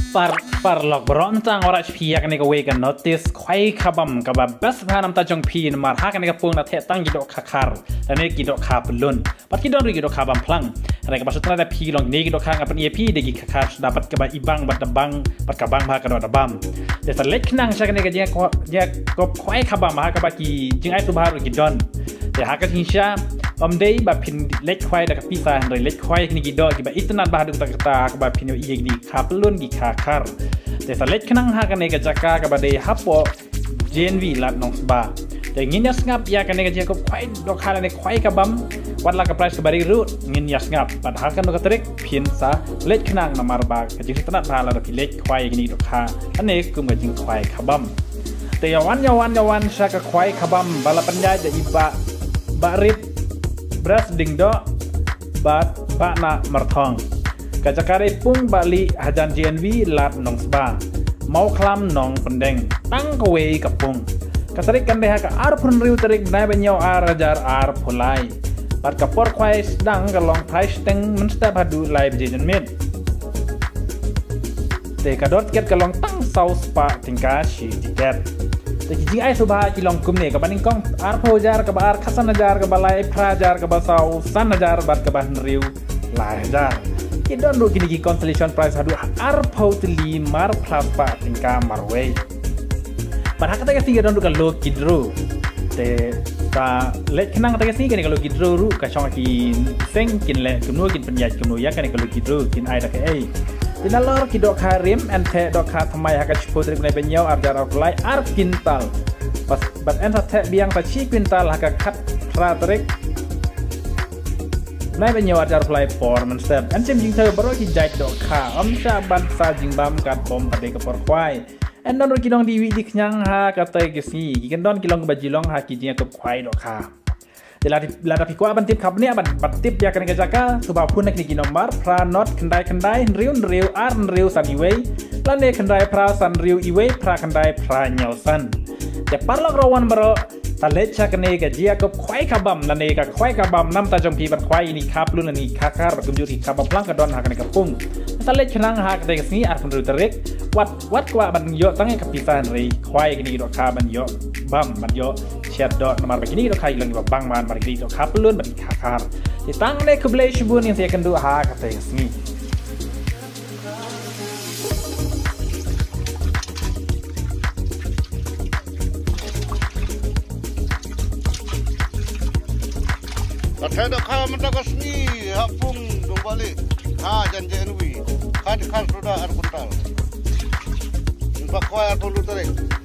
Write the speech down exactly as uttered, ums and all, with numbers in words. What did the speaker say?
Par, paralok baroh, tang ora phi ïa kane kawei ka notice khwai khabam kaba best bha namar jong phi, namar ha kane ka pung la theh tang ki dohkha khar lane ki dohkha pyllun. Bad ki don ruh ki dohkha bam phlang. Hynrei kaba shu tnat da phi long kine ki dohkha nga pyni ïa phi dei ki khar khar suda bad kaba i bang bad da bang bad ka bang bha ka doh da bam. Te sa leit khnang sha kane ka jingïakop, jingïakop khwai khabam ha kaba ki jingai sngewbha ruh ki don. Te ha ka jingshisha ym dei ba phin leit khwai da ka pisa, hynrei leit khwai kine ki doh kiba itynnad bha haduh katta katta ha kaba phin ïohi ïa kine ki kha pyllun ki kha khar. Te sa leit khnang ha kane ka jaka kaba dei hapoh J N V Lad Nongsba. Te ngin ïa sngap ïa kane ka jingïakop khwai dohkha lane khwai khabam. Wat la ka price kaba dei ruh ngin ïa sngap. Bad ha kano ka tarik phin sa leit khnang namar ba ka jingtynnad bha lada phi leit khwai kine ki dohkha lane kum ka jingkhwai khabam. Te ïa wan, ïa wan, ïa wan sha ka khwai khabam ba la pynïaid da i Bah, Bah Rit Bras Diengdoh bad Bah Nah Marthong. Ka jaka dei pung Bah Lieh hajan J N V Lad Nongsba, Mawkhlam Nongpyndeng. Tang kawei ka pung. Ka tarik kan dei ha ka arphew hynriew tarik bnai ba hynñiew ar hajar arphew lai. Bad ka por khwai sdang ka long phra shiteng mynstep haduh lai baje janmiet. Te ka dor tiket ka long tang saw spah tyngka shi tiket. Te ki jingai sngewbha ki long kumne: kaba nyngkong arphew hajar, kaba ar khatsan hajar, kaba lai phra hajar, kaba saw san hajar bad kaba hynriew lai hajar. Ki don ruh kine ki consolation prize haduh arphew tylli mar phra spah tyngka marwei. Bad ha kata ka sngi ka don ruh ka lucky draw. Te sa leit khnang kata ka sngi, kane ka lucky draw ruh ka shong ha ki seng kin leh kumno, kin pynïaid kumno ïa kane ka lucky draw, kin ai da kaei. Te nalor ki dohkha rim yn theh dohkha thymmai ha ka shiphew tarik bnai ba hynñiew ar hajar arphew lai ar quintal. Bad, bad yn sa theh biang sa shi quintal ha ka khatphra tarik bnai ba hynñiew ar hajar arphew lai por mynstep. Yn shim jingthew baroh ki jait dohkha, ym shah ban sa jingbam katba ym pat dei ka por khwai. Yn don ruh ki nongdie wieh die khñiang ha kata ka sngi. Ki kyndon ki long kiba ju long ha ki jingïakop khwai dohkha. Te lada, lada phi kwah ban tip khapngiah, ban, ban tip ïa kane ka jaka, sngewbha phone na kine ki nombar: phra nod khyndai khyndai hynriew hynriew ar hynriew san iwei, lane khyndai phra san hynriew iwei phra khyndai phra hynñiew san. Te paralok rawan baroh, sa leit sha kane ka jingïakop khwai khabam, lane ka khwai khabam namar jong phi ban khwai ïa kine ki kha pyllun lane ki kha khar bad kumjuh ki kha bam phlang ka don ha kane ka pung. Sa leit khnang ha kata ka sngi arphew hynriew tarik. Wat, wat kwah ban ïoh tang ïa ka pisa, hynrei khwai ïa kine ki dohkha ban ïoh bam, ban ïoh shet doh, namar ba kine ki dohkha ki long kiba bang ban, bad kine ki dohkha pyllun bad ki kha khar. Te tang ne, khublei shibun, ngin sa ïakynduh ha kata ka sngi. Kata dohkha mynta ka sngi ha pung Dongbali, ha jan J N V, kha dkhar suda ar kuntal. Ngin sa khwai arphew hynriew tarik.